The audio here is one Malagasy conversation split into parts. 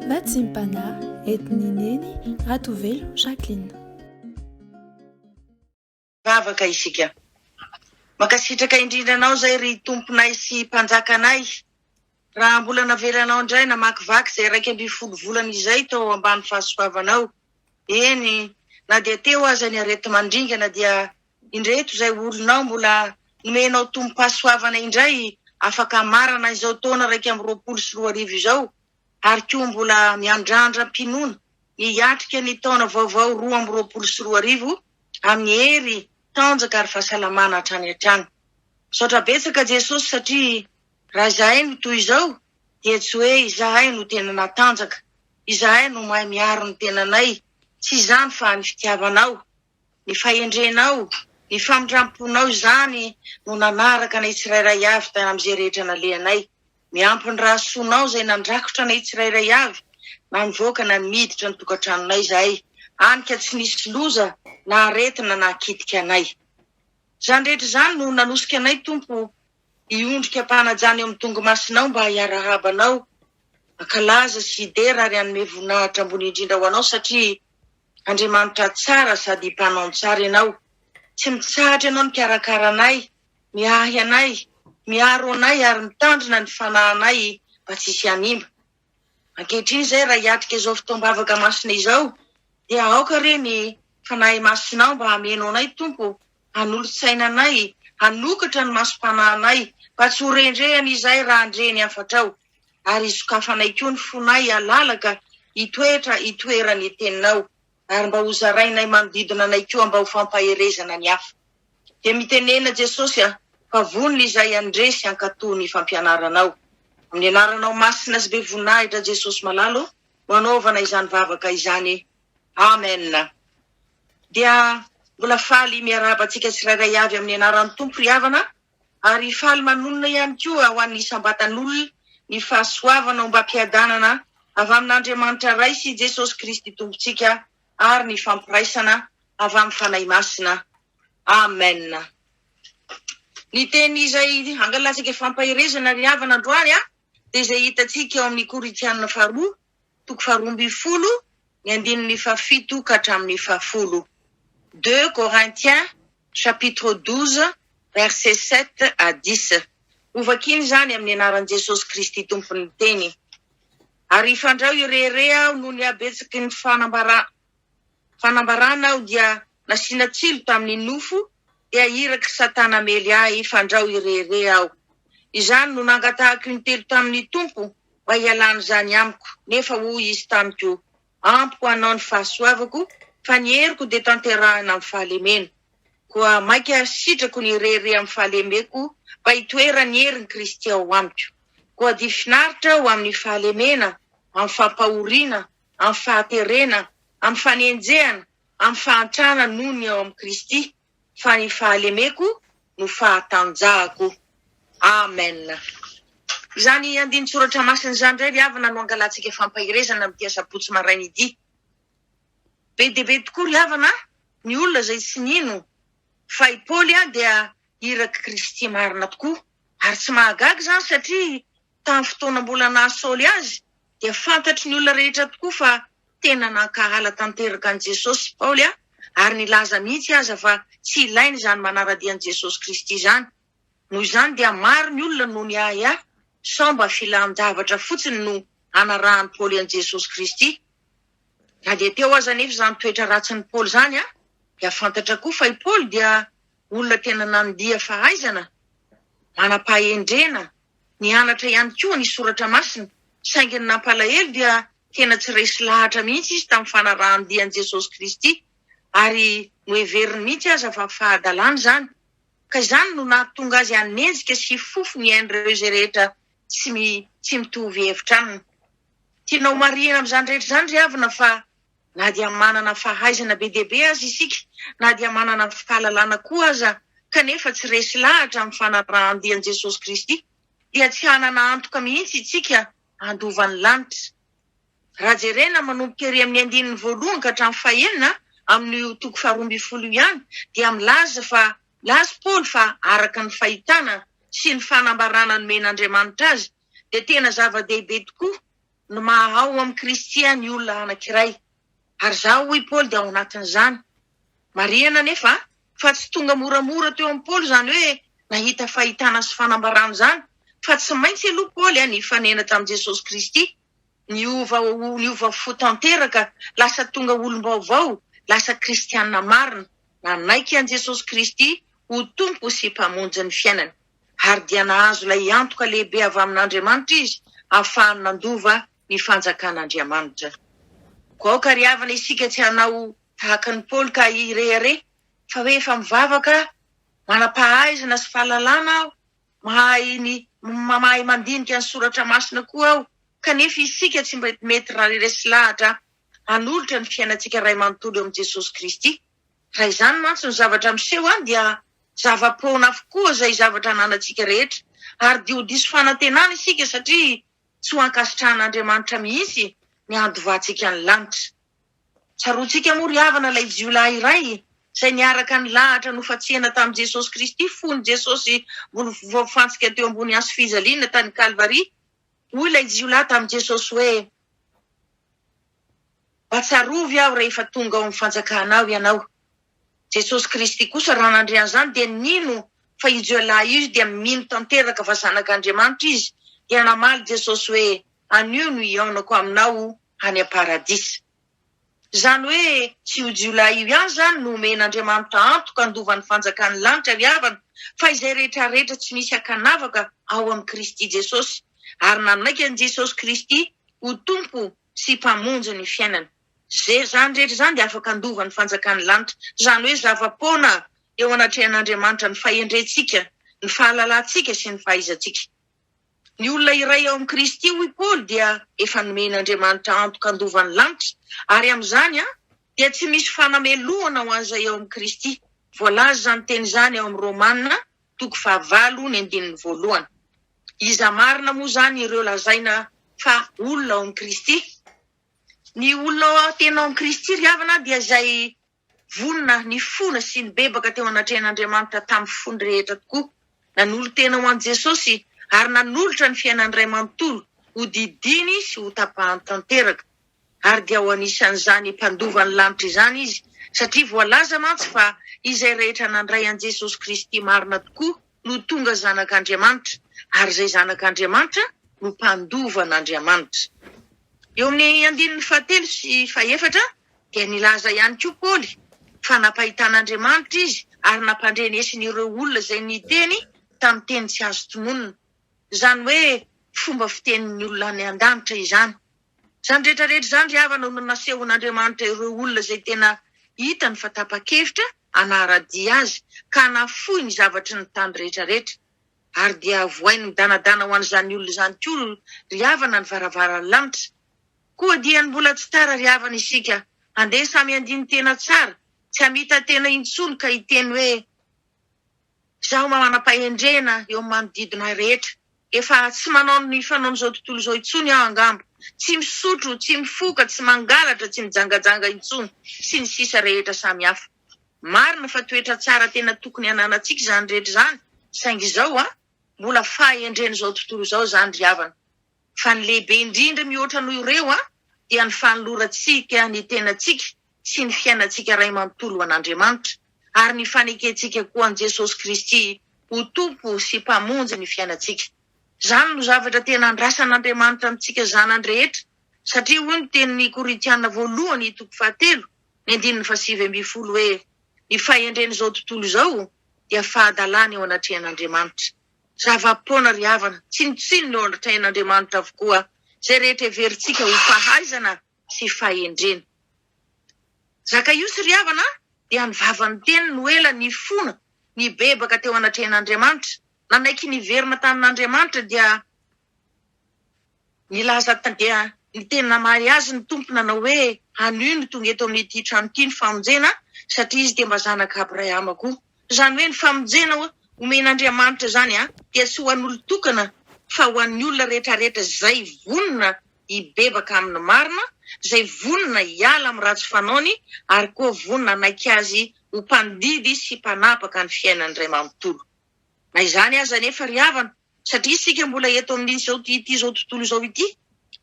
Vatsim-panahy entin'i Neny Ratovelo Jacqueline. Vavaka isika. Mankasitraka indrindra anao izay ry Tomponay sy Mpanjakanay raha mbola navelanao indray namakivaky izay 11 volana izay tao ambany fahasoavanao. Eny, na dia teo aza ny areti-mandringana dia indreto izay olonao mbola nomenao tombom-pahasoavana indray afaka hamarana izao taona 2021 izao ary koa mbola miandrandra am-pinoana ny hiatrika ny taona vaovao 2022 amin'ny hery, tanjaka ary fahasalamana hatrany hatrany. Misaotra betsaka Jesosy satria raha izahay no toy izao dia tsy hoe izahay no tena natanjaka, izahay no mahay miaro ny tenanay, tsy izany fa ny fitiavanao, ny fahendrenao, ny famindram-ponao izany no nanaraka anay tsirairay avy tany amin'izay rehetra nalehanay. Miampy ny rahasoanao izay nandrakotra anay tsirairay avy na nivoaka na niditra ny tokantranonay izahay, hany ka tsy nisy loza na aretina nahakitika anay. Izany rehetra izany no nanosika anay, Tompo, hiondrika am-panajana eo amin'ny tongomasinao mba hiarahaba Anao, hankalaza sy hidera ary hanome voninahitra ambony indrindra ho Anao satria Andriamanitra tsara sady mpanao ny tsara Ianao. Tsy mitsahatra Ianao mikarakara anay, miahy anay, miaro anay ary mitandrina ny fanahinay mba tsy hisy hanimba. Ankehitriny izay raha hiatrika izao fotoam-bavaka masina izao dia aoka re ny Fanahy Masinao mba hameno anay Tompo, hanolo-tsaina anay, hanokatra ny masom-panahinay mba tsy ho rendrehana izahay raha handre ny hafatrao ary hisokafanay koa ny fonay halalaka hitoetra hitoeran'ny Teninao ary mba hozarainay manodidina anay koa mba ho fampaherezana ny hafa. Dia mitenena Jesosy a, fa vonona izahay handre sy hankatò ny fampianaranao. Amin'ny anaranao masina sy be voninahitra Jesosy malala ô, no anaovana izany vavaka izany. Amen. Dia mbola faly miarahaba antsika tsirairay avy amin'ny anaran'ny Tompo ry havana ary faly manonona ihany koa ho an'ny isam-batan'olona ny fahasoavana ombam-piadanana avy amin'Andriamanitra Ray sy Jesosy Kristy Tompontsika ary ny fampiraisana avy amin'ny Fanahy Masina. Amen. Ny teny izay hangalantsika fampaherezana ry havana androany dia izay hitantsika ao amin'ny Korintiana faharoa, toko faharoa ambin'ny folo, ny andininy fahafito ka hatramin'ny fahafolo. 2 Corinthiens chapitre 12 verset 7 à 10. Hovakina izany amin'ny anaran'i Jesosy Kristy Tompon'ny teny. Ary fandrao hirehareha aho noho ny habetsaky ny fanambarana aho dia nasiana tsilo tamin'ny nofo dia irak'i Satana hamely ahy fandrao hirehareha aho. Izany no nangatahako intelo tamin'ny Tompo mba hialan'izany amiko, nefa hoy Izy tamiko, Ampy ho anao ny fahasoavako, fa ny heriko dia tanterahina amin'ny fahalemena. Koa mainka sitrako ny hirehareha amin'ny fahalemeko mba hitoeran'ny herin'i Kristy ao amiko. Koa dia finaritra aho amin'ny fahalemena, amin'ny fampahoriana, amin'ny fahaterena, amin'ny fanenjehana, amin'ny fahantrana noho ny ao amin'i Kristy, fa ny fahalemeko no fahatanjahako. Amen. Izany andinin-tsoratra masina izany indray ry havana no angalantsika fampaherezana amin'ity asabotsy maraina ity. Be dia be tokoa ry havana ny olona izay tsy nino fa i Paoly dia irak'i Kristy marina tokoa. Ary tsy mahagaga izany satria tamin'ny fotoana mbola naha Saoly azy dia fantatry ny olona rehetra tokoa fa tena nankahala tanteraka an'i Jesosy Paoly ary nilaza mihitsy aza fa tsy ilaina izany manara-dia an'i Jesosy Kristy izany. Noho izany dia maro ny olona no niahiahy sao mba filan-javatra fotsiny no anarahan'i Paoly an'i Jesosy Kristy. Na dia teo aza anefa izany toetra ratsin'i Paoly izany dia fantatra koa fa i Paoly dia olona tena nandia fahaizana, manam-pahendrena, nianatra ihany koa ny soratra masina, saingy ny nampalahelo dia tena tsy resy lahatra mihitsy izy tamin'ny fanarahan-dia an'i Jesosy Kristy ary noheveriny mihitsy aza fa fahadalana izany. Ka izany no nahatonga azy hanenjika sy hifofo ny ain'ireo izay rehetra tsy tsy mitovy hevitra aminy. Tiana homarihina amin'izany rehetra izany ry havana fa na dia manana fahaizana be dia be aza isika, na dia manana fahalalana koa aza kanefa tsy resy lahatra amin'ny fanarahan-dia an'i Jesosy Kristy dia tsy hanana antoka mihitsy isika handova ny lanitra. Raha jerena manomboka ery amin'ny andininy voalohany ka hatramin'ny fahenina amin'io toko faharoa ambin'ny folo io ihany dia milaza fa milaza Paoly fa araka ny fahitana sy ny fanambarana nomen'Andriamanitra azy dia tena zava-dehibe tokoa. no maha ao amin'i Kristy ny olona anankiray. Ary izaho, hoy Paoly, dia ao anatin'izany. Marihana anefa fa tsy tonga moramora teo amin'i Paoly izany hoe nahita fahitana sy fanambarana izany, fa tsy maintsy aloha Paoly nifanena tamin'i Jesosy Kristy, niova ho niova fo tanteraka, lasa tonga olom-baovao, lasa kristiana marina, nanaiky an'i Jesosy Kristy ho Tompo sy Mpamonjy ny fiainany. Ary dia nahazo ilay antoka lehibe avy amin'Andriamanitra izy ahafahany nandova ny fanjakan'Andriamanitra. Koa aoka ry havana isika tsy hanao tahaka an'i Paoly ka hirehareha fa hoe efa mivavaka aho, manam-pahaizana sy fahalalana aho, mahay ny mahay mandinika ny soratra masina koa aho, kanefa isika tsy mety resy lahatra hanolotra ny fiainantsika iray manontolo eo amin'i Jesosy Kristy. Raha izany mantsy no zavatra miseho an dia zava-poana avokoa izay zavatra ananantsika rehetra ary dia ho diso fanantenana isika satria tsy ho ankasitrahan'Andriamanitra mihitsy ny handovantsika ny lanitra. Tsaroantsika moa ry havana ilay jiolahy iray izay niaraka nilahatra nofantsihana tamin'i Jesosy Kristy fony Jesosy mbola voafantsika teo ambony hazo fijaliana tany Kalvary. Hoy ilay jiolahy tamin'i Jesosy hoe, Mba tsarovy aho rehefa tonga ao amin'ny fanjakanao ianao. Jesosy Kristy kosa raha nandre an'izany dia nino fa io jiolahy io dia mino tanteraka fa zanak'Andriamanitra izy, dia namaly Jesosy hoe, Anio no hihaonako aminao any am-paradisa. Izany hoe tsy io jiolahy io ihany izany no omen'Andriamanitra antoka handova ny fanjakan'ny lanitra ry havana fa izay rehetra rehetra tsy misy ankanavaka ao amin'i Kristy Jesosy ary nanaiky an'i Jesosy Kristy ho Tompo sy Mpamonjy ny fiainany. Izany rehetra izany dia afaka handova ny fanjakan'ny lanitra. Izany hoe zava-poana eo anatrehan'Andriamanitra ny fahendrentsika, ny fahalalantsika sy ny fahaizantsika. Ny olona iray ao amin'i Kristy, hoy Paoly, dia efa nomen'Andriamanitra antoka handova ny lanitra, ary amin'izany dia tsy misy fanamelohana ho an'izay ao amin'i Kristy. Voalaza izany teny izany ao amin'ny Romana toko fahavalo ny andininy voalohany. Iza marina moa izany ireo lazaina fa olona ao amin'i Kristy? Ny olona tena ao amin'i Kristy ry havana dia izay vonona nifona sy nibebaka teo anatrehan'Andriamanitra tamin'ny fony rehetra tokoa, nanolo-tena ho an'i Jesosy ary nanolotra ny fiainany iray manontolo ho didiany sy ho tapahany tanteraka. Ary dia ho anisan'izany mpandova ny lanitra izany izy, satria voalaza mantsy fa izay rehetra nandray an'i Jesosy Kristy marina tokoa no tonga zanak'Andriamanitra, ary izay zanak'Andriamanitra no mpandova an'Andriamanitra. Eo amin'ny andininy fahatelo sy fahefatra dia nilaza ihany koa Paoly fa nampahitan'Andriamanitra izy ary nampandrenesiny ireo olona izay niteny tamin'ny teny tsy azo tononina. Izany hoe fomba fitenin'ny olona any an-danitra izany. Izany rehetra rehetra izany ry havana no nasehon'Andriamanitra ireo olona izay tena hitany fa tapa-kevitra hanara-dia azy ka hanafohy ny zavatry ny tany rehetra rehetra. Ary dia vohainy midanadana ho an'izany olona izany koa ry havana ny varavaran'ny lanitra. Koa diany mbola tsy tara ry havana isika, andeha samy handini-tena tsara, tsy hamita-tena intsony ka hiteny hoe, Izaho manam-pahendrena eo amin'ny manodidina ahy rehetra, efa tsy manao ny fanaon'izao tontolo izao intsony aho angamba, tsy misotro, tsy mifoka, tsy mangalatra, tsy mijangajanga intsony, sy ny sisa rehetra samihafa. Marina fa toetra tsara tena tokony hananantsika izany rehetra izany, saingy izao an, mbola fahendren'izao tontolo izao izany ry havana. Fa ny lehibe indrindra mihoatra noho ireo an, dia ny fanolorantsika ny tenantsika sy ny fiainantsika iray manontolo ho an'Andriamanitra, ary ny fanekentsika koa an'i Jesosy Kristy ho Tompo sy Mpamonjy ny fiainantsika. Izany no zavatra tena andrasan'Andriamanitra amintsika zanany rehetra, satria hoy ny tenin'ny Korintiana voalohany toko fahatelo, ny andininy fahasivy ambinifolo hoe, Ny fahendren'izao tontolo izao dia fahadalana eo anatrehan'Andriamanitra. Zava-poana ry havana, tsinontsinona eo anatrehan'Andriamanitra avokoa izay rehetra heverintsika ho fahaizana sy fahendrena. Zakaiosy ry havana dia ny vava niteny no ela nifona, nibebaka teo anatrehan'Andriamanitra, nanaiky niverina tamin'Andriamanitra dia Nilaza dia niteny namaly azy ny Tompo nanao hoe, Anio no tonga eto amin'ity trano ity ny famonjena, satria izy dia mba zanak'i Abrahama koa. Izany hoe ny famonjena omen'Andriamanitra izany dia tsy ho an'olon-tokana fa ho an'ny olona rehetrarehetra izay vonona hibebaka amin'ny marina, izay vonona hiala amin'ny ratsy fanaony ary koa vonona hanaiky Azy ho mpandidy sy mpanapaka ny fiainany iray manontolo. Na izany aza anefa ry havana, Satria isika mbola eto amin'izao ity izao tontolo izao ity.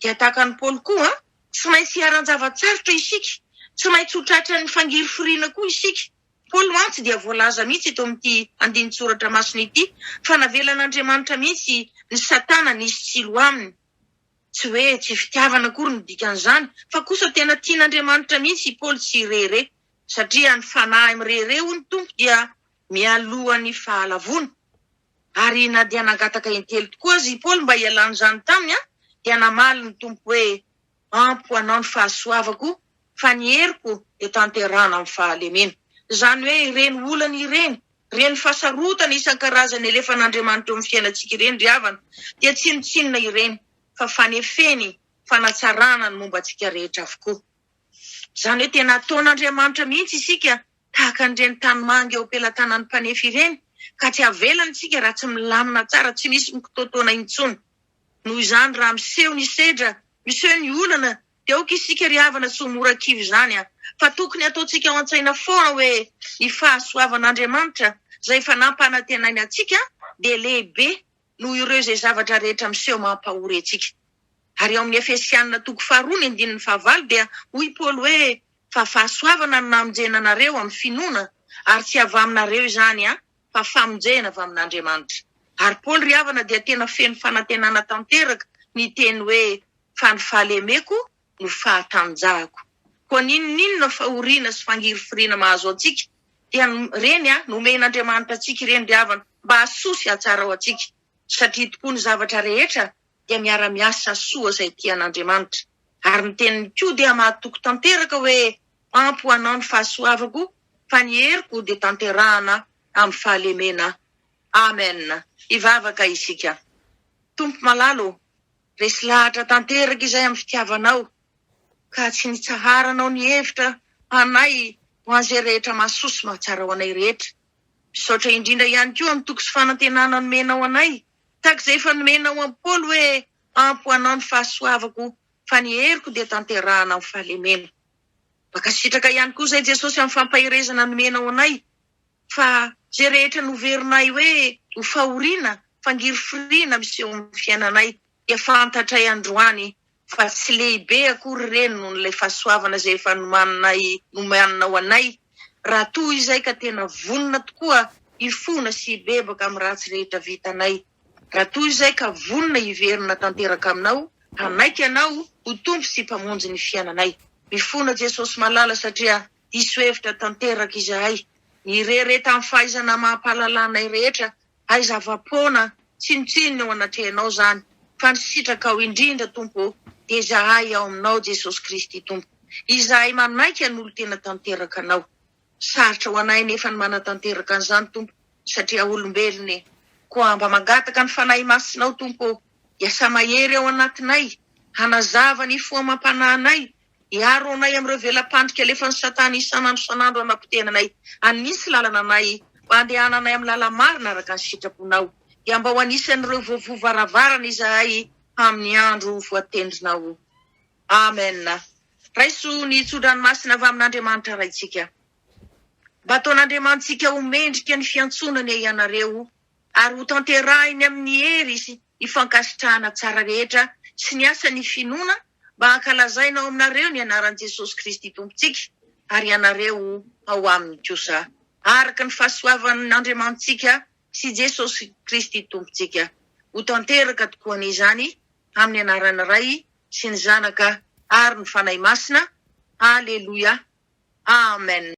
Dia tahaka an'i Paoly koa, tsy maintsy hiharan-java-tsarotra isika, tsy maintsy ho tratran'ny fangirifiriana koa isika. Paoly mantsy dia voalaza mihitsy eto amin'ity andinin-tsoratra masina ity fa navelan'Andriamanitra mihitsy ny Satana nisy tsilo aminy. Tsy hoe tsy fitiavana akory no dikan'izany fa kosa tena tian'Andriamanitra mihitsy i Paoly tsy hirehareha satria ny fanahy mirehareha hoy ny Tompo dia mialohan'ny fahalavoana. Ary na dia nangataka intelo tokoa aza i Paoly mba hialan'izany taminy dia namaly ny Tompo hoe Ampy ho anao ny fahasoavako fa ny heriko dia tanterahana amin'ny fahalemena. Izany hoe ireny olana ireny, ireny fahasarotana isan-karazany alefan'Andriamanitra eo amin'ny fiainantsika ireny ry havana, dia tsinontsinona ireny fa fanefeny fanatsarana ny momba antsika rehetra avokoa. Izany hoe tena ataon'Andriamanitra mihitsy isika tahaka an'ireny tanimanga eo am-pelatanan'ny mpanefy ireny ka tsy avelany isika raha tsy milamina tsara, tsy misy mikitoatoana intsony. Noho izany, raha miseho ny sedra, miseho ny olana, dia aoka isika ry havana tsy ho mora kivy izany an! Fa tokony hataontsika ao an-tsaina foana hoe ny fahasoavan'Andriamanitra izay efa nampanantenainy antsika dia lehibe noho ireo izay zavatra rehetra miseho mampahory antsika. Ary ao amin'ny Efesianina toko faharoa ny andininy fahavalo dia hoy Paoly hoe, Fa fahasoavana no namonjena anareo amin'ny finoana, ary tsy avy aminareo izany an! fa famonjena avy amin'Andriamanitra. Ary Paoly ry havana dia tena feno fanantenana tanteraka niteny hoe, Fa ny fahalemeko no fahatanjahako. Koa n'inon'inona fahoriana sy fangirifiriana mahazo antsika, dia ireny nomen'Andriamanitra antsika ireny ry havana, mba hahasoa sy hahatsara ho antsika. Satria tokoa ny zavatra rehetra dia miara-miasa soa izay tia an'Andriamanitra. Ary ny teniny koa dia mahatoky tanteraka hoe, Ampy ho anao ny fahasoavako, fa ny heriko dia tanterahana amin'ny fahalemena. Amen. Hivavaka isika. Tompo malala ô, resy lahatra tanteraka izay amin'ny fitiavanao, ka tsy nitsaharanao nihevitra anay ho an'izay rehetra mahasoa sy mahatsara ho anay rehetra. Misaotra indrindra ihany koa amin'ny toky sy fanantenana nomenao anay, tahaka izay efa nomenao an'i Paoly hoe, Ampy ho anao ny fahasoavako, fa ny heriko dia tanterahana amin'ny fahalemena. Mankasitraka ihany koa izay Jesosy amin'ny fampaherezana nomenao anay fa izay rehetra noverinay hoe ho fahoriana, fangirifiriana miseho amin'ny fiainanay dia fantatray androany fa tsy lehibe akory ireny noho ilay fahasoavana izay efa nomaninay nomaninao anay raha toa izay ka tena vonona tokoa hifona sy hibebaka amin'ny ratsy rehetra vitanay. Raha toa izay ka vonona hiverina tanteraka aminao, hanaiky Anao ho Tompo sy Mpamonjy ny fiainanay. Mifona Jesosy malala satria diso hevitra tanteraka izahay. Nirehareha tamin'ny fahaizana amam-pahalalanay rehetra hay zava-poana tsinontsinona eo anatrehanao izany fa ny sitrakao indrindra Tompo ô dia izahay ao aminao Jesosy Kristy Tompo. Izahay manaiky hanolo-tena tanteraka Anao. Sarotra ho anay anefa ny manatanteraka an'izany Tompo satria olombelona e! Koa mba mangataka ny Fanahy Masinao Tompo ô, hiasa mahery ao anatinay, hanazava ny fo amam-panahinay, hiaro anay amin'ireo vela-pandrika alefan'i Satana isan'andro isan'andro hanapotehana anay, hanisy lalana anay mba handehananay amin'ny lala-marina araka ny sitraponao. Dia mba ho anisan'ireo voavoa varavarana izahay amin'ny andro voatendrinao. Amen. Raiso ny tso-dranomasina avy amin'Andriamanitra Raintsika. Mba ataon'Andriamanitsika ho mendrika ny fiantsoana anie ianareo, ary hotanterahiny amin'ny hery sy ny fankasitrahana tsara rehetra sy ny asan'ny finoana mba hankalazaina ao aminareo ny anaran'i Jesosy Kristy Tompontsika, ary ianareo ao aminy kosa, araka ny fahasoavan'Andriamanitsika sy Jesosy Kristy Tompontsika. Ho tanteraka tokoa anie izany amin'ny anaran'ny Ray sy ny Zanaka ary ny Fanahy Masina. Aleloia. Amen.